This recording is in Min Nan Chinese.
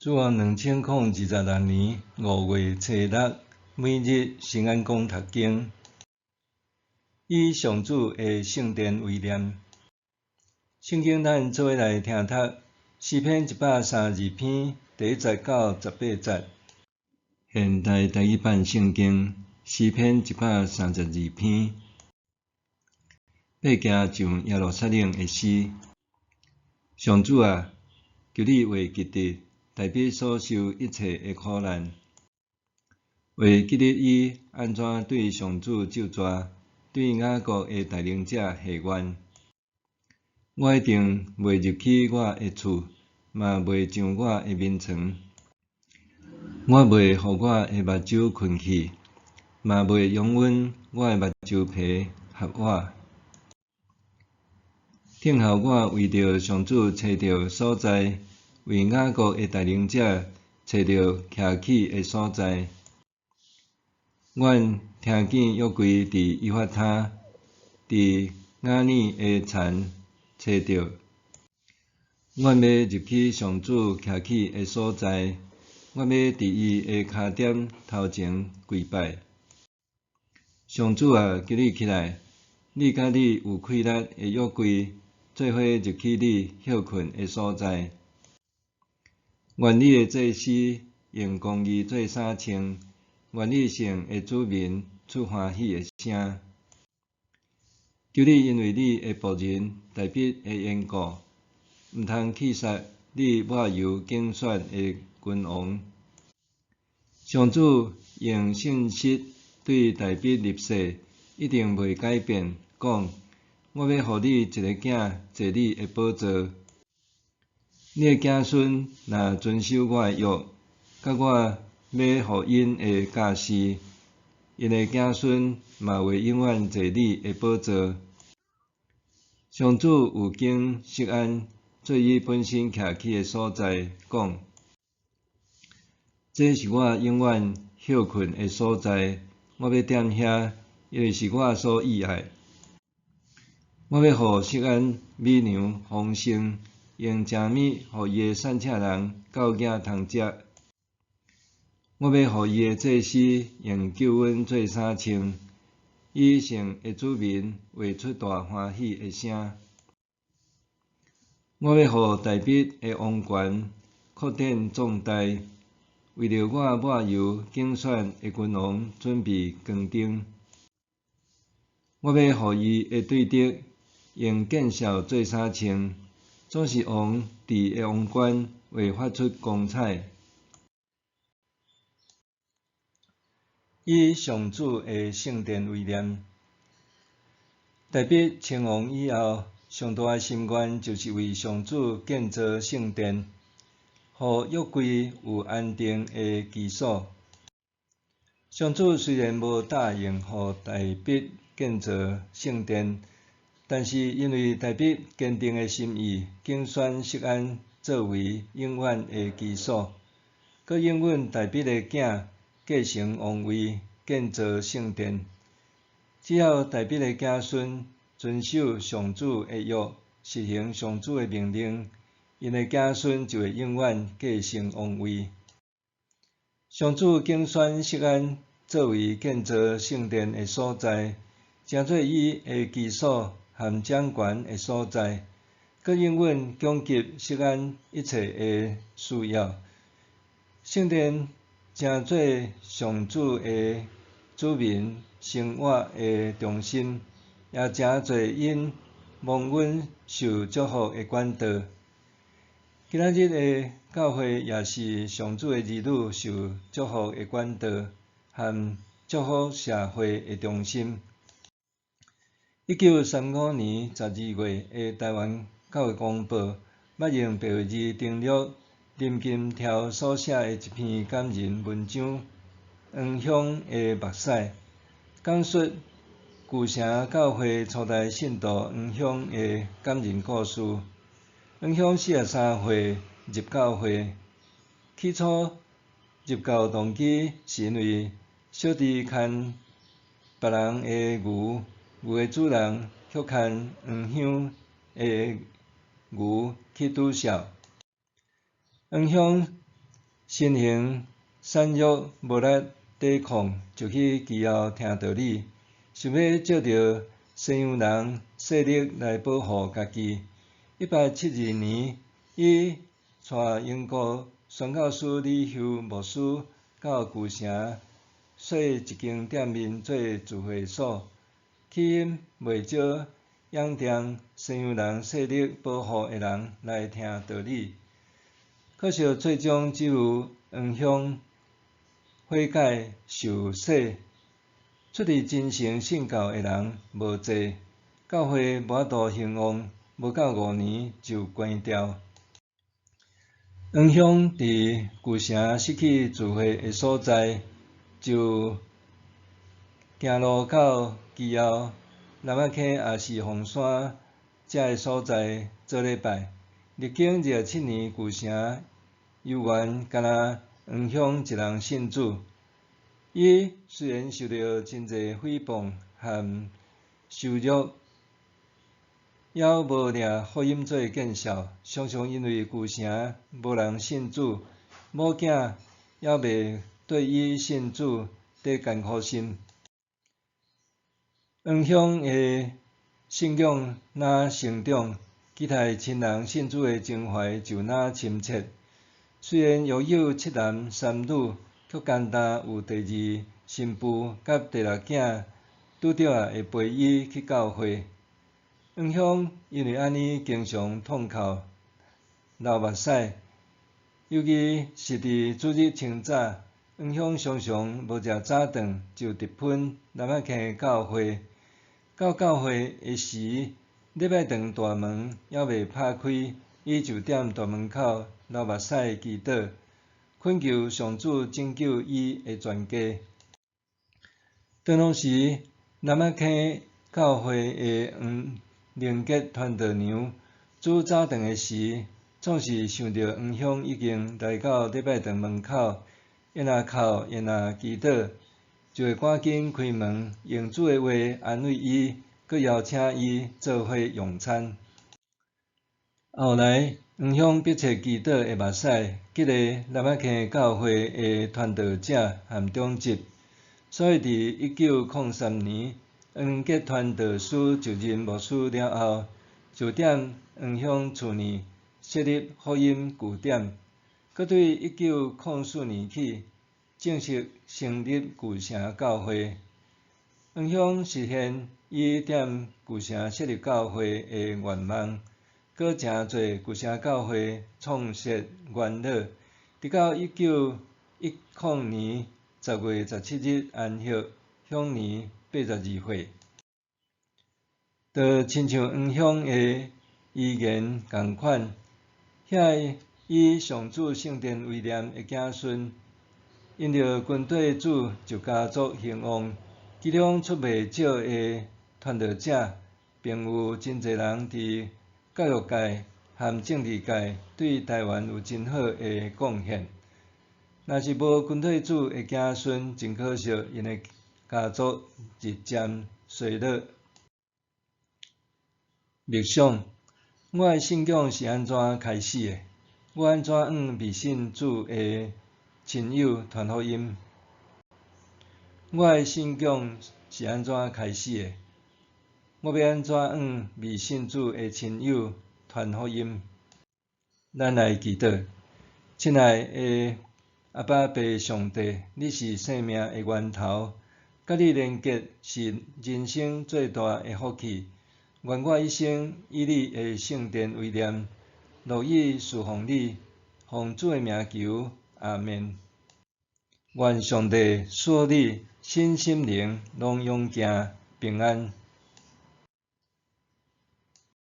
主後2026年5月初六，每日新安講讀經，以上主的聖殿為念。聖經咱做伙來聽讀詩篇132篇第一節到18節。現代台語版聖經詩篇一百三十二篇，爬行上耶路撒冷的詩。上主啊，求你話記得大衛所受一切的苦難，話記得伊按怎對上主咒詛，對雅各的大能者下願。我一定袂入去我的厝，嘛袂上我的眠床。我袂予我的目睭睏去，嘛袂容忍我的目睭皮合倚。等候我為著上主揣著所在，為雅各的大能者揣著徛起的所在。阮聽見約櫃佇以法他，佇雅爾的田揣著。阮欲入去上主徛起的所在，阮欲佇伊的跤點頭前跪拜。上主啊，求你起來，你佮你有氣力的約櫃做伙入去你歇睏的所在。願你的祭司用公義做衫穿，願你聖的子民出歡喜的聲。求你因為你的僕人大衛的緣故，毋通棄殺你抹油揀選的君王。上主用信實對大衛立誓，一定袂改變，講：我欲予你一个囝坐你的寶座。你的子孫若遵守我的約，佮我欲予𪜶的教示，𪜶的子孫嘛會永遠坐你的寶座。上主有揀錫安做伊本身徛起的所在，講：這是我永遠歇睏的所在，我欲踮遐，因為是我所喜愛。我欲予錫安米糧豐盛，用精米予伊的散赤人狗仔通食。我欲予伊的祭司用救恩做衫穿，伊聖的子民會出大歡喜的聲。我欲予大衛的王權擴展壯大，為著我抹油揀選的君王準備光燈。我欲予伊的對敵用見笑做衫穿，總是王戴的王冠會發出光彩。以上主的聖殿為念。大衛稱王以後，上大的心願就是為上主建造聖殿，予約櫃有安定的居所。上主雖然無答應予大衛建造聖殿，但是因為大衛堅定的心意，揀選錫安作為永遠的居所，閣應允大衛的囝繼承王位，建造聖殿。只要大衛的子孫遵守上主的約，實行上主的命令，𪜶的子孫就會永遠繼承王位。上主揀選錫安作為建造聖殿的所在，成做伊的居所和掌權的所在，閣應允供給錫安一切的需要。聖殿成做上主的子民生活的中心，也成做𪜶蒙恩受祝福的管道。今仔日的教會也是上主的兒女受祝福的管道和祝福社會的中心。1935年12月的台灣教育公報，捌用白話字登錄林金柱所寫的一篇感人文章《黃鄉的目屎》，講述舊城教會初代信徒黃鄉的感人故事。黃鄉43歲入教會，起初入教動機是因為小弟牽別人的牛，牛的主人卻牽黃鄉的牛去拄數。黃鄉身形瘦弱無力抵抗，就去基要聽道理，想欲藉著西洋人勢力來保護家己。1872年，伊帶英國宣教師李休牧師到舊城設一間店面做聚會所，吸引袂少仰仗西洋人勢力保護的人來聽道理。可惜最終只有黃鄉悔改受洗，出佇真誠信教的人無濟，教會無法度興旺，無夠5年就關掉。黃鄉佇舊城失去聚會的所在，就行路到基要、南仔坑抑是鳳山遮个所在做禮拜。歷經27年，舊城猶原干焦黃鄉一人信主。伊雖然受著真濟誹謗和羞辱，猶無掠福音做見效。常常因為舊城無人信主，某囝猶未對伊信主底艱苦心。黃鄉的信仰若成長，期待親人信主的情懷就若深切。雖然育有七男三女，卻乾焦有第二新婦佮第六囝拄著仔會陪伊去教會。黃鄉因為按呢經常痛哭流目屎，尤其是佇主日清早，黃鄉常常無食早頓就直奔南仔坑教會。到教會的時，禮拜堂大門猶未拍開，伊就踮大門口流目屎祈禱，懇求上主拯救伊的全家。當當時，南仔坑教會的黃靈杰傳道娘煮早頓的時，總是想著黃鄉已經來到禮拜堂門口，伊若哭，伊若祈禱，就會趕緊開門，用主的話安慰伊，閣邀請伊做伙用餐。後來，黃鄉迫切祈禱的目屎，激勵南仔坑教會的傳道者和長執，所以佇1903年，黃靈杰傳道師就任牧師了後，就踮黃鄉厝內設立福音據點，閣對1904年起正式成立舊城教會。黃鄉實現伊踮舊城設立教會的願望，閣成做舊城教會創設元老，直到1910年10月17日安息，享年82歲。就親像黃鄉的遺言仝款，遐以上主聖殿為念的子孫，因著軍隊主就家族興旺，其中出袂少的傳道者，並有真濟人佇教育界和政治界對台灣有真好的貢獻。若是無軍隊主的子孫，真可惜，𪜶的家族日漸衰落。默想，我的信仰是按怎開始的？我按怎向未信主的親友傳福音？我的信仰是按怎開始的？我欲按怎向未信主的親友傳福音？咱來祈禱，親愛的阿爸父上帝，你是生命的源頭，佮你連結是人生最大的福氣。願我一生以你的聖殿為念，樂意事奉你，奉主的名求，阿們。願上帝賜予你身心靈攏勇健平安。